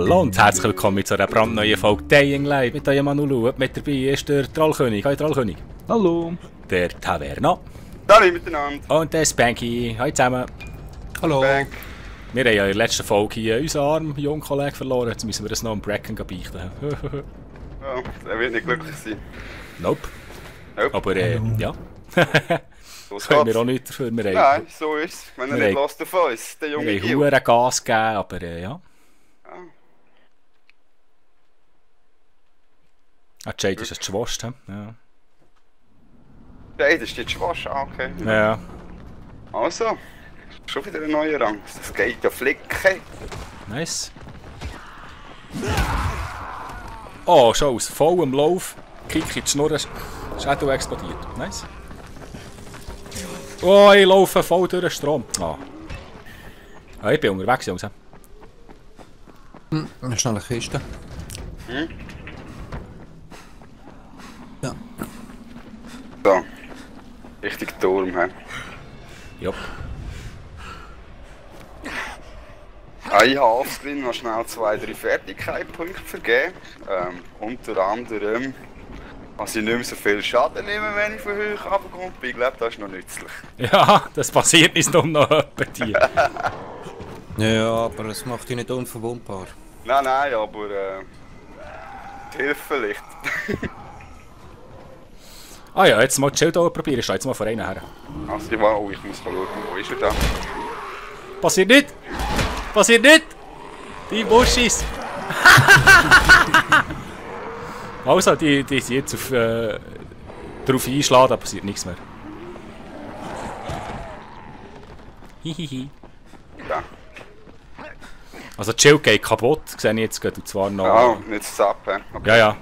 Hallo und herzlich willkommen zu einer brandneuen Folge Dying Light mit eurem Manulu. Mit dabei ist der Trollkönig. Hi Trollkönig. Hallo. Der Taverna. Hallo miteinander. Und der Spanky. Hi zusammen. Hallo. Spank. Wir haben ja in der letzten Folge hier unseren armen jungen Kollegen verloren. Jetzt müssen wir das noch im Bracken beichten. Ja, er wird nicht glücklich sein. Nope. Nope. Aber ja. So Können wir geht's. auch nichts dafür. Wir Nein, so ist es. Wenn er Wir nicht haben- lässt von uns, der junge haben Gil. Huren Gas gegeben, aber ja. Ah, Jade ist jetzt schwast, he? Ja. Hey, das ist jetzt Schwasch. Ah, okay. Ja. Also, schon wieder ein neuer Rang. Das geht ja flicken. Nice. Oh, schau, aus vollem Lauf. Kick in die Schnurren. Shadow explodiert. Nice. Oh, ich laufe voll durch den Strom. Ah. Ah, ich bin unterwegs, Jungs. Schnell eine Kiste. Ja. So. Richtig Turm, hä? Jupp. Ich habe offscreen noch schnell 2-3 Fertigkeitspunkte vergeben. Unter anderem, dass ich nicht mehr so viel Schaden nehme, wenn ich von hoch runterkomme. Ich glaube, das ist noch nützlich. Ja, das passiert uns nur noch etwa dir. Ja, aber es macht dich nicht unverwundbar. Nein, aber die hilft vielleicht. Ah ja, jetzt mal die Schild hier probieren. Ich stehe jetzt mal vor einen her. Also ich war, ich muss mal schauen, wo ist er da? Passiert nicht! Passiert nicht! Die Buschis! Also, die sind jetzt auf, drauf einschlagen, da passiert nichts mehr. Hihihi. Ja. Also die Schild geht kaputt, sehe ich jetzt gerade, und zwar noch... Ja, nicht zu zappen. Okay. Ja, ja.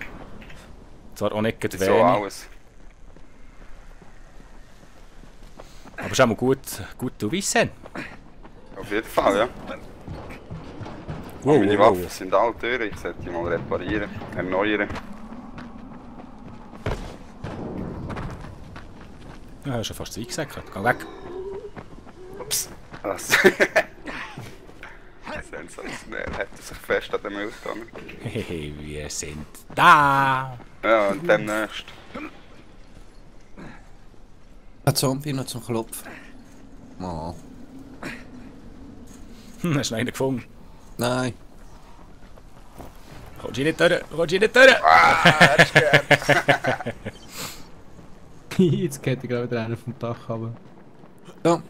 Zwar auch nicht gerade So wenig, alles. aber ist auch mal gut zu wissen. Auf jeden Fall, ja. Wow, Meine wow, Waffen wow. sind alle durch, ich sollte die mal reparieren, erneuern. Ja, hast schon fast eingesackt. Geh weg. Ups. Was? Sensationell, hat er sich fest an den Müll gegangen. Hehe, wir sind da. Ja, und demnächst. Ein Zombie noch zum Klopfen. Oh. Hast du noch einen gefunden? Nein. Kommst du nicht durch? Kommst du nicht durch? Ah, er ist gern. Jetzt geht gerade wieder einer vom Dach runter. Ja.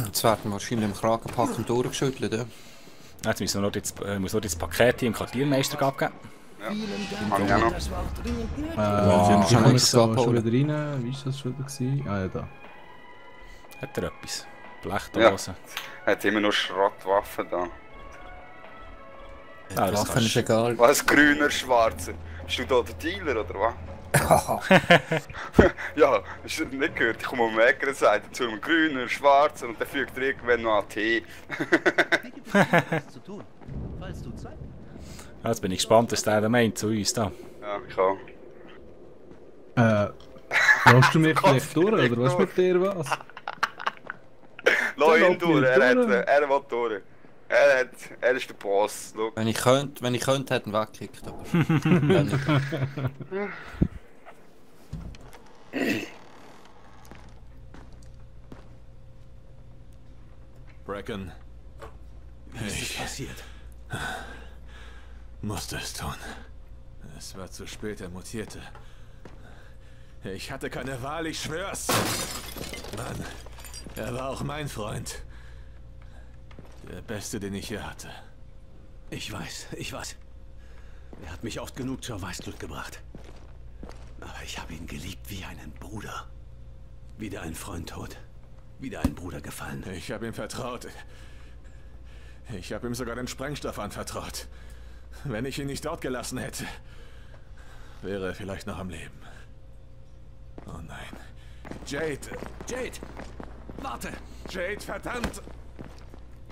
Jetzt werden wahrscheinlich im Kragenpack und durchgeschüttelt, ja. Jetzt müssen wir noch das Paket hier im Kartiermeister abgeben. Ja, habe ich auch noch. Ja, Ich schon komme nichts jetzt da schon abholen. wieder rein. Wie war das schon wieder? Ah ja, da. Hat er etwas? Blechdosen. Er hat immer noch Schrottwaffen da. Ah, Die das Waffen kannst ist du. egal. Was, grüner, schwarzer? Bist du da der Dealer, oder was? Ja, hast du das nicht gehört? Ich komme um die Ecke und sage zu einem grüner, schwarzer und dann fügt er irgendwann noch an Tee. zu tun. Falls du Zeit Ja, jetzt bin ich gespannt, was der meint zu uns da. Ja, ich auch. Lässt du mich vielleicht durch, oder was mit dir was? Lass ihn läuft durch, nicht er durch. will durch. Er ist der Boss, schau. Wenn ich könnte, hätte ihn weggekickt, aber... Ja, nicht. Bracken, Wie ist das passiert? musste es tun. Es war zu spät, er mutierte. Ich hatte keine Wahl, ich schwör's. Mann, er war auch mein Freund. Der beste, den ich je hatte. Ich weiß. Er hat mich oft genug zur Weißglut gebracht. Aber ich habe ihn geliebt wie einen Bruder. Wieder ein Freund tot. Wieder ein Bruder gefallen. Ich habe ihm vertraut. Ich habe ihm sogar den Sprengstoff anvertraut. Wenn ich ihn nicht dort gelassen hätte, wäre er vielleicht noch am Leben. Oh nein. Jade! Jade! Warte! Jade, verdammt!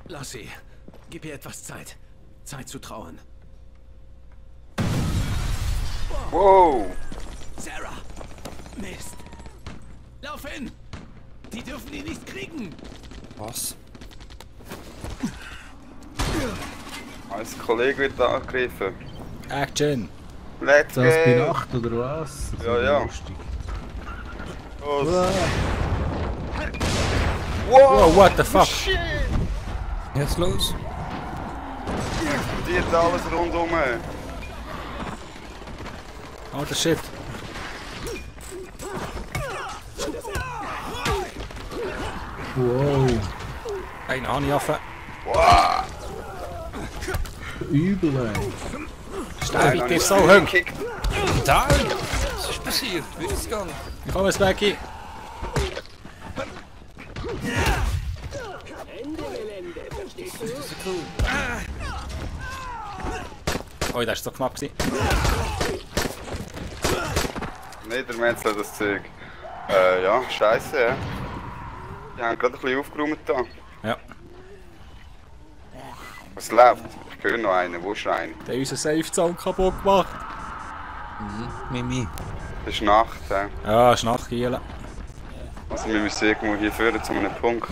Lass sie. Gib ihr etwas Zeit. Zeit zu trauern. Wow! Sarah! Mist! Lauf hin! Die dürfen ihn nicht kriegen! Was? Als Kollege wird angegriffen. Action! Let's Das bei go! Nacht oder was? Das Ja, ist ja. lustig. Los. Wow, what the fuck? Jetzt los. Explodiert alles rundum. Oh, der Shit. Wow. Einen habe ich offen. Übel, ey. Schnell weiter, so hung. Da! Was ist passiert? Wie ist es gegangen? Ich komme jetzt weg hin. Oh, das war so knapp gewesen. Niedermetzeln das Zeug. Ja, scheiße, ja. Die haben gerade ein bisschen aufgeräumt da. Ja. Was läuft? Ich höre noch einen. Wo ist einer? Der hat unseren Safe Zone kaputt gemacht. Mimi. Es ist Nacht, ja. Ja, ist Nachtgielen. Also wir müssen irgendwo hier führen zu einem Punkt.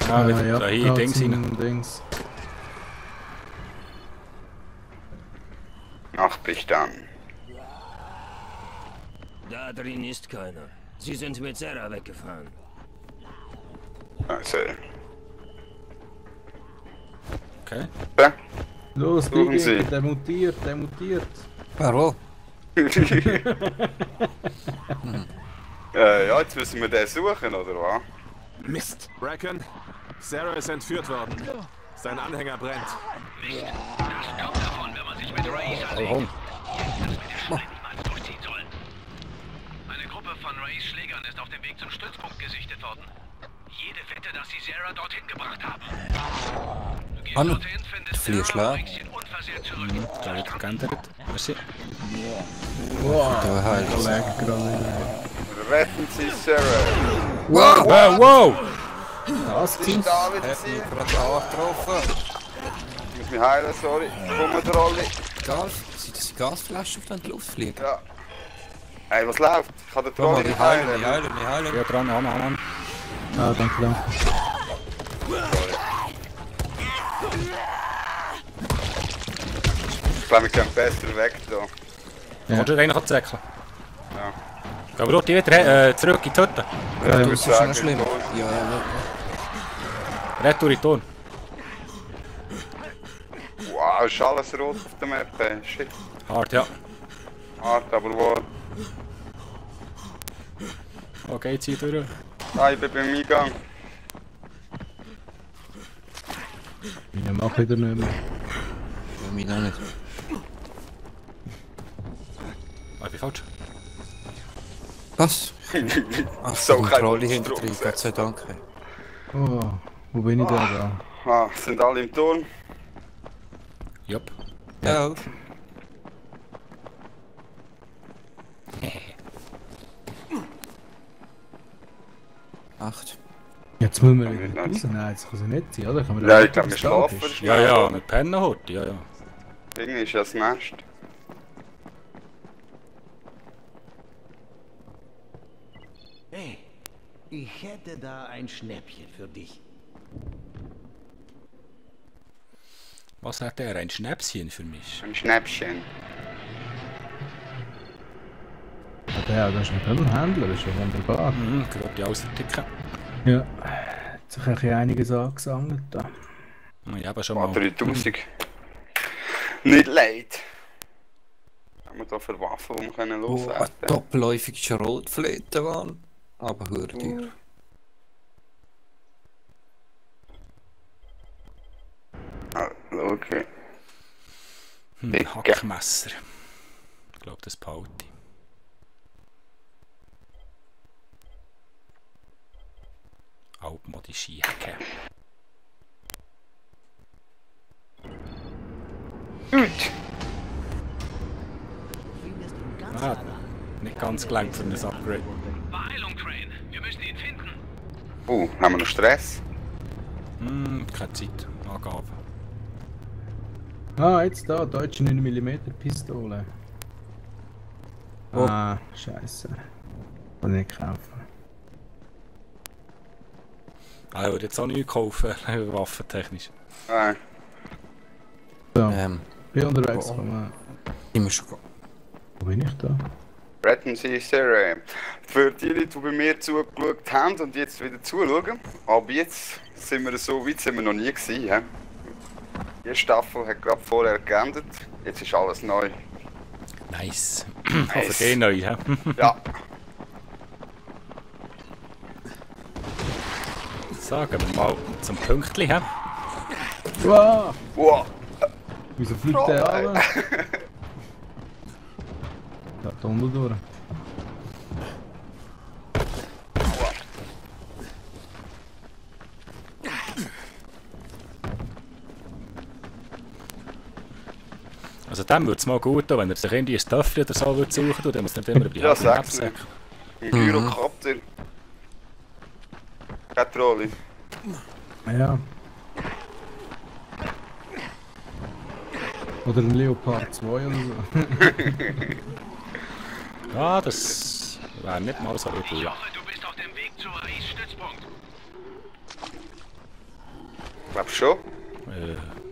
Ja, wieder da hier, Dings rein. Dings. Nachtbestand. Da drin ist keiner. Sie sind mit Sarah weggefahren. Also. Okay. Ja. Los, Suchen Digi, Sie. der mutiert, der mutiert. Warum? Ja, jetzt müssen wir den suchen, oder was? Mist! Bracken, Sarah ist entführt worden. Sein Anhänger brennt. Oh, hung. Eine Gruppe von Rays Schlägern ist auf dem Weg zum Stützpunkt gesichtet worden. Jede Wette, dass sie Sarah dorthin gebracht haben. Du gehst Hallo. dorthin, findest Fliehe Sarah und Schlag. bringst ihn unversehrt zurück. Da wird geändert. Merci. Da heilt es. Lag gerade. Retten Sie Sarah! Wow! Wow, wow! Das Ist ging's. da wieder Hat sie? mich gerade angetroffen. Ich muss mich heilen, sorry. Komm der Rolli. Gas? Sind das Gasflaschen auf die Luft fliegen? Ja. Hey, was läuft? Ich kann den Komm mal, Rolli wir nicht heilen, heilen. wir heilen, wir heilen. Ja, dran, an. Ah, danke, danke. Ich glaube, wir können besser weg da. Ja. Kannst du den einen zäckeln? Ja. Gehen wir dort wieder zurück in die Hütte. Ja, Das du ist schon sagen, schlimm. los. Ja, ja. Retour in die Turn. Wow, ist alles rot auf der Map. Ey. Shit. Hart, ja. Hart, aber wo? Okay, zieh durch. Ah, ich bin beim Eingang. Ich mach wieder nicht mehr. Ja, mich noch nicht. Ah, ich bin falsch. Was? Ach, So so, kein Trolley Monstrum. hinter drin, Gott sei Dank. Oh, wo bin ich denn da? Ah, sind alle im Turm? Jupp. Ja. 8. Jetzt müssen wir Ja, wieder nicht. raus. Nein, jetzt kann sie nicht sein, oder? Kann man Ja, da ich glaube, wir was da schlafen. ist? Ja, ja, mit Pennen heute, ja, ja. Irgendwie ist ja das Nest. Hey, ich hätte da ein Schnäppchen für dich. Was hat er? Ein Schnäpschen für mich? Ein Schnäppchen. Ja, das ist ein Händler, das ist ja wunderbar. Mhm, gerade die Außerticken. Ja, hat sich ein bisschen einiges angesammelt da. Ich habe schon Ah, mal... 3000. Nicht leid. Was haben wir da für Waffen, die wir können Oh, eine loswerden? doppelläufige Schrotflinte waren. Aber hör dir. Ah, okay. Dicke. Hackmesser. Ich glaube, das behalte ich. Altmodische Jacke. Gut. Ah, nicht ganz gelangt für ein Upgrade. Beeilung, Crane. Wir müssen ihn finden. Haben wir noch Stress? Keine Zeit. Angabe. Ah, jetzt da, deutsche 9mm Pistole. Oh. Ah, scheiße. Kann ich nicht kaufen. Ah, ich würde jetzt auch nicht kaufen, waffentechnisch. Nein. So, Ähm, bin unterwegs. wo- Komm, sind wir schon... wo bin ich da? Retten Sie Sarah. Für die Leute, die bei mir zugeschaut haben und jetzt wieder zuschauen, aber jetzt sind wir so weit, sind wir noch nie gewesen. He? Die Staffel hat gerade vorher geendet, jetzt ist alles neu. Nice. Auch für den neu, hä? Ja, So, gehen wir mal zum Pünktli, hä? Wow! wow. Wieso fliegt der an? Da unten durch. Also dem würde es mal gut tun, wenn er sich irgendwie ein Töffel oder so würde suchen würde, dann muss er nicht immer über die Ja, halbe sag's Map nicht. Ein Gyrocopter. Keine Trolley. Ja. Oder ein Leopard 2 oder so. Ja, das wäre nicht mal so übel. Ich Ja. hoffe, du bist auf dem Weg zu Reis Stützpunkt. Glaub schon.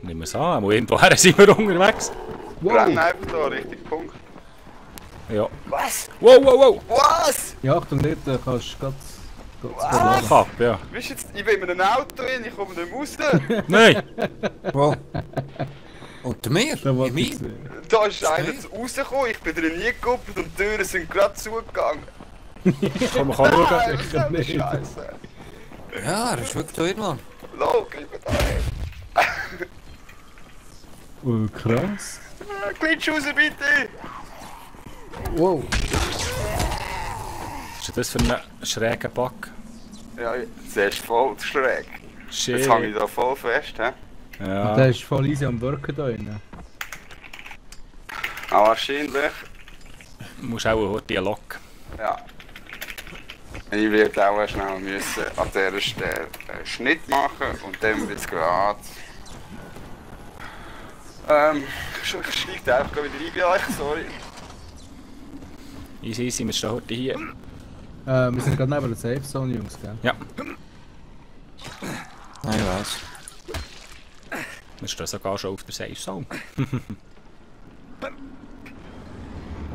Nehmen wir es an, aber irgendwoher sind wir unterwegs. Renn einfach da, richtig Punkt. Ja. Was? Wow, wow, wow! Was? Ja, Achtung, dort kannst du Was? ganz Ab, ja. Bist jetzt, ich bin in einem Auto rein, ich komme nicht raus. Nein! Wo? Unter mir? Da In wollte mir? ich sehen. Da ist einer rausgekommen, ich bin drin geguckt und die Türen sind gerade zugegangen. Komm, man kann schauen. Sicher nicht. Scheiße. Ja, er ist wirklich dort, Mann. Log, ich bin da rein. Oh, krass. Glitsch raus, bitte! Wow. Was ist das für ein schräger Bug? Ja, zuerst voll schräg. Shit. Jetzt hänge ich da voll fest, hä? Ja. Der ist voll easy am Worken da drin. Aber wahrscheinlich, Du musst auch heute die Lok. ja. Ich werde auch schnell müssen an dieser Stelle einen Schnitt machen und dann wird es gerade. Ich steige einfach wieder rein bei euch, sorry. Easy, easy, wir stehen heute hier. Wir sind gerade neben der Safe Zone, Jungs, gell? Ja, Nein, ich weiss. wir stehen sogar schon auf der Safe Zone.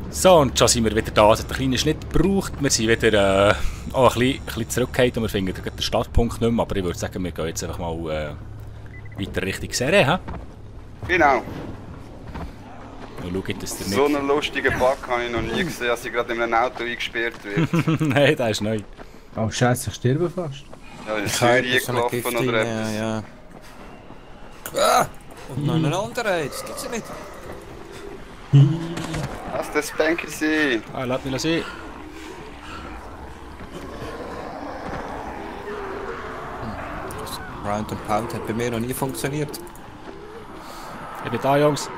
So, und schon sind wir wieder da. Es hat einen kleinen Schnitt gebraucht. Wir sind wieder auch ein bisschen zurückgekehrt und wir finden den Startpunkt nicht mehr. Aber ich würde sagen, wir gehen jetzt einfach mal weiter Richtung Serie. He? Genau. Und schauen, dass der So nicht... einen lustigen Bug habe ich noch nie gesehen, dass ich gerade in einem Auto eingesperrt wird. Nein, der ist neu. Oh, scheiße, ich sterbe fast. Ja, in Ich habe Syrien so eine gelaufen Gift oder rein, etwas. ja. Ah! Und noch einen anderen, das gibt's ja nicht. Lass das Spanky sein. Ah, lass mich sehen. Round and Pound hat bei mir noch nie funktioniert. Ich bin da, Jungs.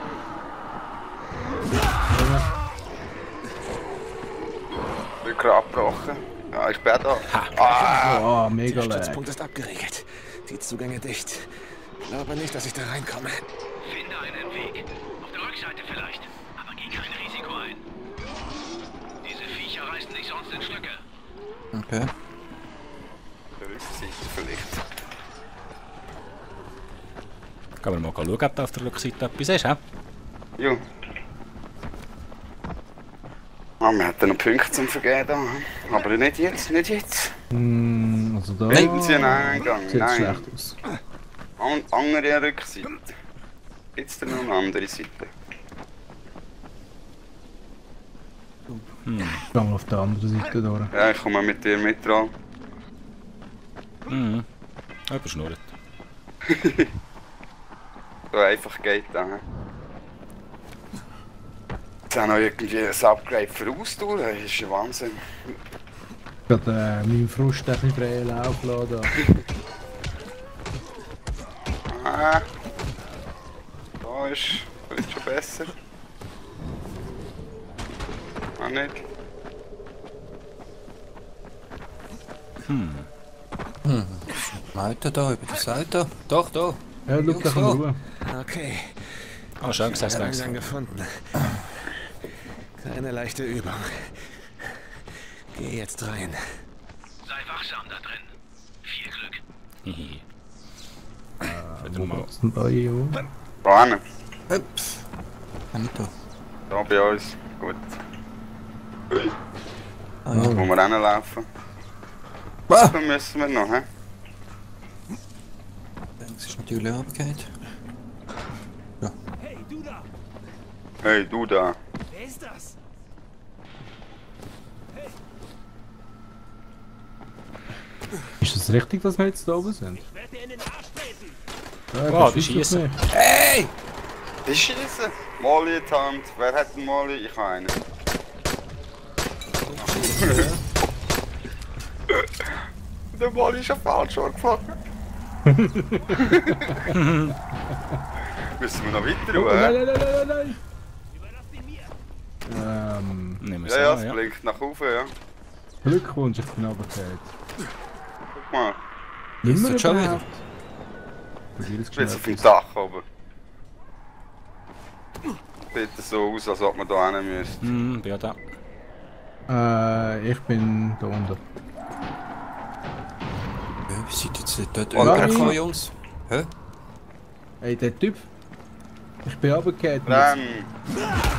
Ich bin gerade abgebrochen. Ja, ich bin da. Oh, mega Der lag. Stützpunkt ist abgeriegelt. Die Zugänge dicht. Glaube nicht, dass ich da reinkomme. Finde einen Weg. Auf der Rückseite vielleicht. Aber geh kein Risiko ein. Diese Viecher reißen dich sonst in Stücke. Okay. Der Rückseite vielleicht. Gehen wir mal schauen, ob da auf der Rückseite etwas ist. He? Jo. Ah, wir hatten noch Punkte zum Vergeben da. Aber nicht jetzt, nicht jetzt. Also da Finden Sie einen Eingang? sieht Nein. schlecht aus. Andere Rückseite. Gibt's da noch eine andere Seite? Gehen wir auf der anderen Seite durch. Ja, ich komme mit dir mit dran. Mhm. Überschnurrt. So einfach geht das. Jetzt haben noch irgendwie ein Upgrade für Ausdauer, das ist ja Wahnsinn. Gerade meinen Frust ein bisschen freien Lauf lassen. Ah, da ist vielleicht schon besser. Ah, nicht? Auto da, über das Auto. Doch, da. Ja, schau, da kann man ruhen. Okay, Ah, schön gesagt, Eingang Rex. gefunden. Keine leichte Übung. Geh jetzt rein. Sei wachsam da drin. Viel Glück. Hihi. Wieder mal. Was sind da hier? Bahnen. Nicht da. Da bei uns. Gut. Ah, ja. Wo wir hinlaufen. Ah! Dann müssen wir noch, hä? Das ist natürlich runtergefallen. Ja. Hey, du da! Hey, du da. Wer ist das? Ist es richtig, dass wir jetzt da oben sind? Ich werde dir in den Arsch treten! Ja, Wow, das die ist doch schießen. nicht. Hey! Die schießen. Molly in die Hand. Wer hat einen Molly? Ich habe einen. Der Molly ist ja falsch angefangen. Müssen wir noch weiter, Oh, oder? nein. Überlass ihn mir! Nehmen wir Ja, ja, an, es ja. blinkt nach oben, ja. Glückwunsch, ich bin runtergefallen. Guck mal. Nicht Ist mehr das schon überhaupt. Probier es Ich bin jetzt auf dem schnell. Dach oben. Sieht so aus, als ob man da hin müsste. Bin ja da. Ich bin da unten. Ja, wie seid ihr jetzt dort Oh, rübergekommen, Jungs? Hä? Ey, der Typ. Ich bin runtergefallen. Renn!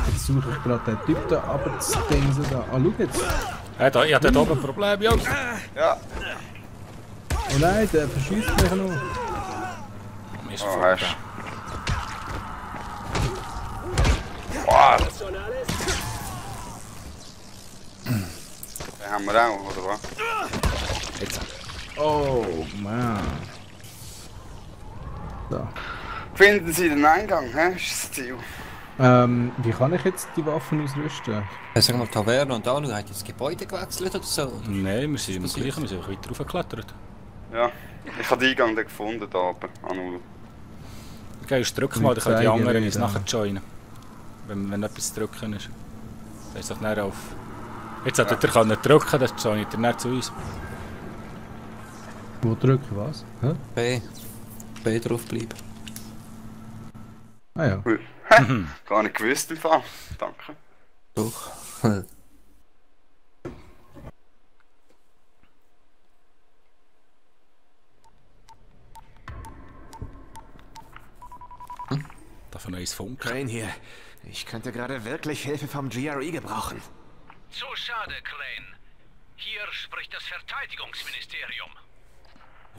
Jetzt suche ich gerade den Typ da, aber das Ding so da. Ah, schau jetzt. Da, ich habe dort oben ein Problem, Jungs. Ja! Oh nein, der verschießt mich noch. Ist Oh, vorbei. hast Boah! Den haben wir auch, oder was? Jetzt. Oh, man. So. Finden Sie den Eingang, hä? Ist das Ziel. Wie kann ich jetzt die Waffen ausrüsten? Sag mal, Taverne und Anu, hat das Gebäude gewechselt oder so? Nein, wir sind im gleichen, wir sind einfach weiter raufgeklettert. Ja. Ich habe den Eingang dann gefunden, da oben. Anul. Okay, jetzt drück mal, dann können die Zeigen anderen uns wieder. nachher joinen. Wenn etwas zu drücken ist. Das ist doch näher auf. Jetzt hättet ihr können drücken, das joint ihr näher zu uns. Wo drücken, was? Hä? B. B drauf bleiben. Ah ja. Ui. Gar nicht gewusst im Fall. Danke. Doch. Da von uns Funken. Crane hier. Ich könnte gerade wirklich Hilfe vom GRE gebrauchen. Zu schade, Crane. Hier spricht das Verteidigungsministerium.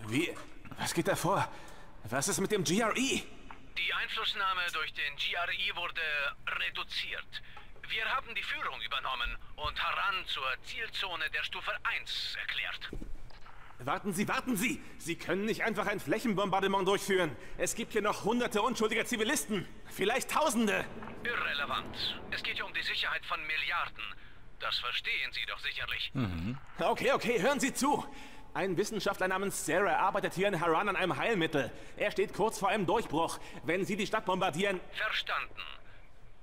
Wie? Was geht da vor? Was ist mit dem GRE? Die Einflussnahme durch den GRE wurde reduziert. Wir haben die Führung übernommen und Haran zur Zielzone der Stufe 1 erklärt. Warten Sie, warten Sie! Sie können nicht einfach ein Flächenbombardement durchführen. Es gibt hier noch hunderte unschuldiger Zivilisten. Vielleicht Tausende. Irrelevant. Es geht ja um die Sicherheit von Milliarden. Das verstehen Sie doch sicherlich. Okay, hören Sie zu. Ein Wissenschaftler namens Sarah arbeitet hier in Haran an einem Heilmittel. Er steht kurz vor einem Durchbruch. Wenn Sie die Stadt bombardieren... Verstanden.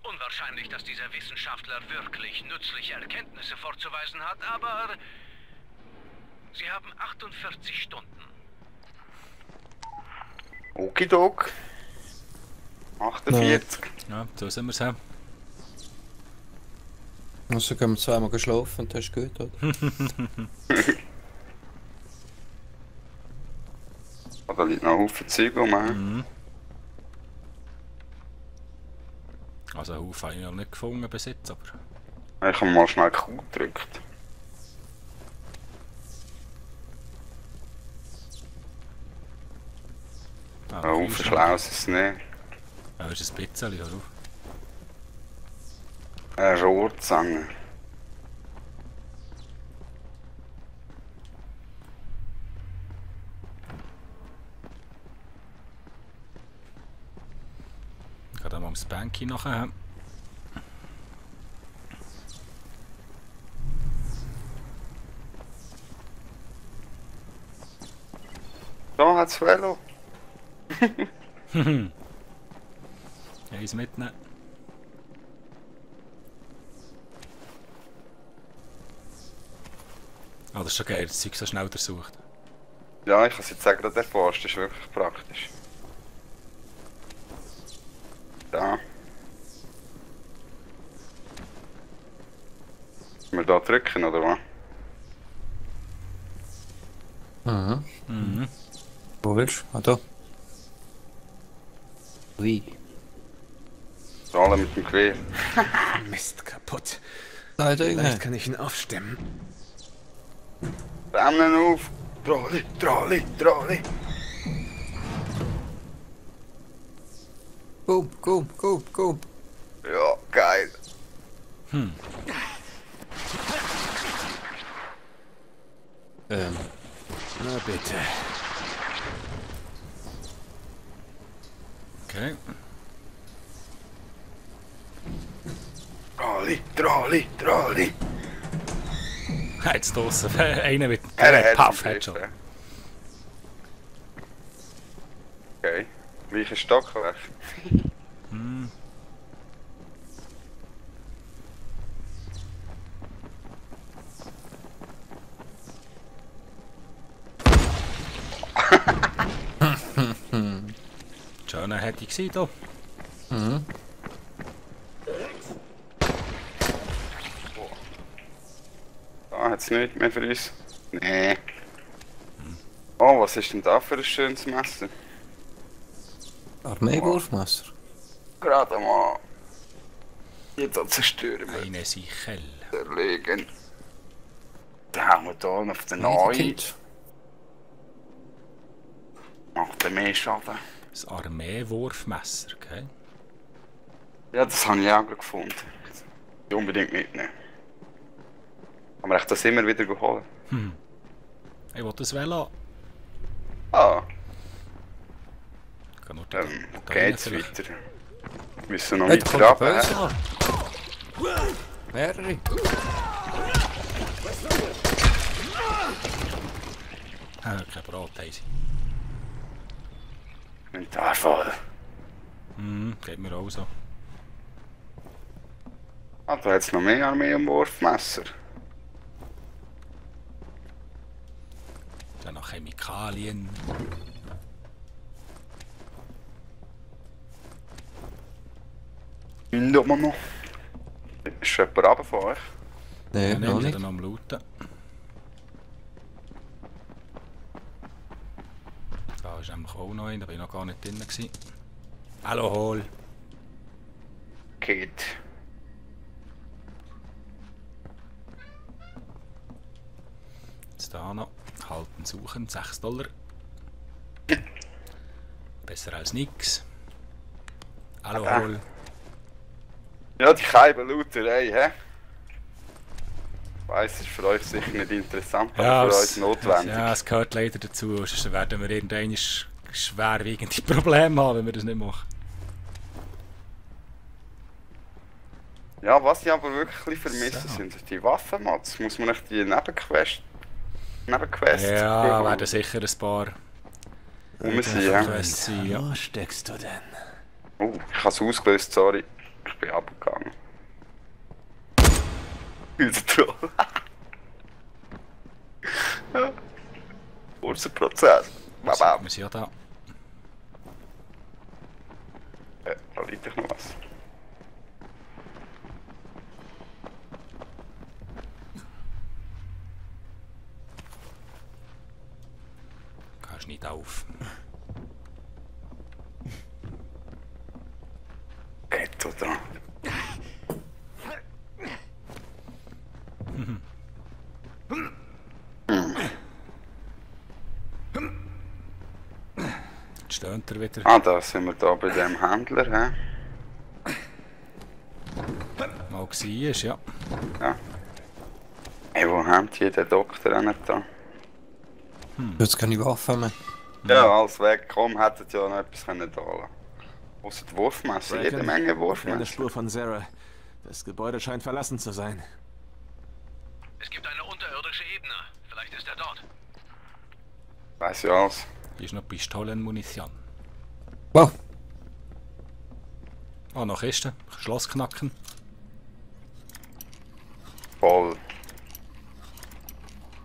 Unwahrscheinlich, dass dieser Wissenschaftler wirklich nützliche Erkenntnisse vorzuweisen hat, aber Sie haben 48 Stunden. Okidok. 48. Ja, so sind wir es. Also gehen wir zweimal schlafen und das ist gut, oder? Da liegt noch ein Haufen Zeug rum, hä? Also einen Haufen habe ich noch nicht gefunden bis jetzt, aber... Ich habe mal schnell Q gedrückt. Ah, Ein Haufen schlau ist es nicht. Ja, ist ein bisschen, hör auf. Eine Rohrzange. Ich gehe da mal ums Banky nachher. Da hat's Velo. Eins mitnehmen. Ah, das ist schon geil, das Zeug so schnell durchsucht. Ja, ich kann es jetzt sagen, der Forst ist wirklich praktisch. Da. Müssen wir da drücken, oder was? Wo willst du? Ah, da. Wie? Alle mit dem Gewehr. Mist, kaputt. Leider Vielleicht nicht. kann ich ihn aufstemmen. Brennen auf! Trolli, Trolli, Trolli! Komm. Ja, geil! Na bitte. Okay. Trolli, Trolli, Trolli! Jetzt draussen. Einer mit Er hat Puff, ihn hat schon. gegriffen. Okay. Welcher Stockwerk? Schöner hätte ich gesehen hier. Da hat es nichts mehr für uns. Nee. Oh, was ist denn da für ein schönes Messer? Armeewurfmesser. Gerade mal. Jetzt zerstören wir. Eine Sichel. Zerlegen. Da haben wir hier auf den neuen. Medikit. Macht er mehr Schaden. Das Armeewurfmesser, okay. Ja, das habe ich auch gerade gefunden. Ich unbedingt mitnehmen. Aber ich das immer wieder geholt. Ich will das Velo. Ah, Ich kann nur geht's rein weiter. Wir müssen noch Hey, nicht da kommt der graben. Böse hä? an. Mehrere. Kein Brot, Daisy. Inventar voll. Geht mir auch so. Ah, da hat es noch mehr Armee am Wurfmesser. Dann noch Chemikalien. Hinter mir noch. Ist jemand runter von euch? Nee, Ja, noch wir nicht. sind am Looten. Da ist nämlich auch noch ein, da bin ich noch gar nicht drin gewesen. Hallo, Hol. Geht. Jetzt da noch. Halten, suchen. 6 $. Besser als nix. Hallo, Hol. Ja, die Keibenlooterei, hä? Ich weiss, ist für euch sicher nicht interessant, aber für uns notwendig. Ja, es gehört leider dazu. Sonst werden wir irgendwann schwerwiegende Probleme haben, wenn wir das nicht machen. Ja, was ich aber wirklich ein bisschen vermisse, So. sind die Waffenmods. Muss man nicht die Nebenquests Ja, werden sicher ein paar rum sein, ja. Quests sein, ja. Wo steckst du denn? Oh, ich habe es ausgelöst, sorry. Ich bin abgegangen. Unser Troll. Ja. Kurzer Prozess. Baba. Wir sind ja da. Da liegt doch noch was. Kannst nicht auf. Ghetto da. Jetzt stöhnt er wieder. Ah, da sind wir da bei dem Händler, hä? Mal gewesen ist, ja. Ja. Hey, wo haben die den Doktor nicht da? Jetzt keine Waffen mehr. Ja, alles weg. Komm, hättet ja noch etwas können da lassen. Ausser die Wurfmesser, jede Menge Eine Wurfmesser. Spur von Sarah. Das Gebäude scheint verlassen zu sein. Es gibt eine unterirdische Ebene. Vielleicht ist er dort. Weiss ja alles. Hier ist noch Pistolenmunition. Wow. Oh, noch Kiste. Schloss knacken. Voll.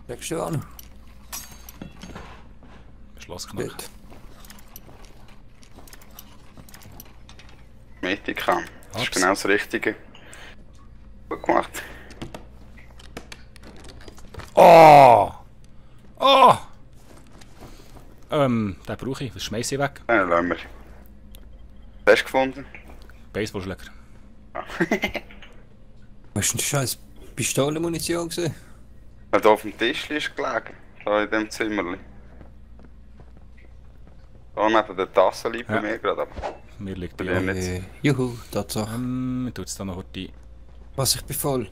Legst du an? Schloss knacken. Gut. Medikan. Das ist Ups. genau das Richtige. Gut gemacht. Oh! Oh! Den brauche ich. Das schmeiße ich weg. Ja, lassen wir. Hast du gefunden? Baseballschläger. Was ist denn scheiß Pistolenmunition gesehen? Weil da auf dem Tisch ist gelegen. Da in dem Zimmerli. Da neben der Tasse liegt bei mir gerade. Mir liegt die Ja, auch. nicht. Juhu, Tatsache. Ich tue jetzt da noch kurz die. Was, ich bin voll.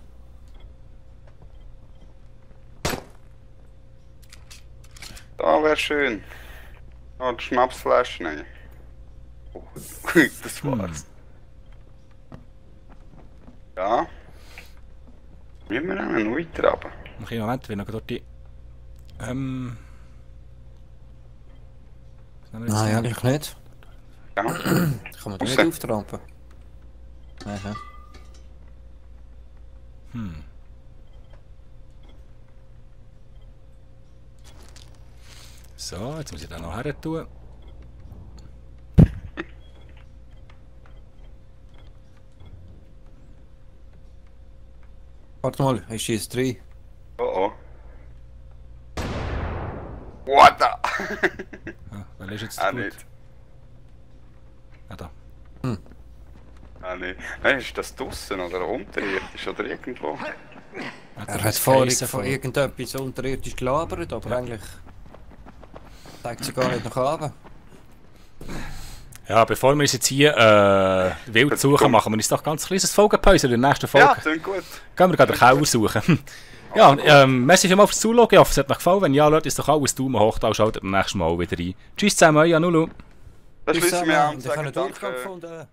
Da wäre schön. Oh, die Schnapsflasche nehmen. Oh, das war's. Ja. Wie wir noch weiter runter. Noch einen Moment, wir noch dort die. Was nehmen wir jetzt Nein, noch? eigentlich nicht. Ja. Kann man da nicht auftrampen. Aha. So, jetzt muss ich da noch her tun. Warte mal, ich schieße 3. Oh oh. What the? Ja, wer ist jetzt Ah, gut? nicht. Ah, da. Ah, nicht. Hey, ist das draussen oder unterirdisch oder irgendwo? Er hat vorhin von irgendetwas unterirdisch gelabert, aber eigentlich zeigt sie gar nicht nach oben. Ja, bevor wir uns jetzt hier wild suchen, machen wir uns doch ganz kleines Folgenpause in der nächsten Folge. Ja, klingt gut. Gehen wir gerade den Keller suchen. Ja, merci vielmals fürs Zuschauen. Ich hoffe, es hat euch gefallen. Wenn ja, lasst uns doch alles Daumen hoch da und schaltet beim nächsten Mal wieder rein. Tschüss zusammen, euer Nulu. Das schließen wir an und Ich habe sagen einen Durchgang danke. gefunden.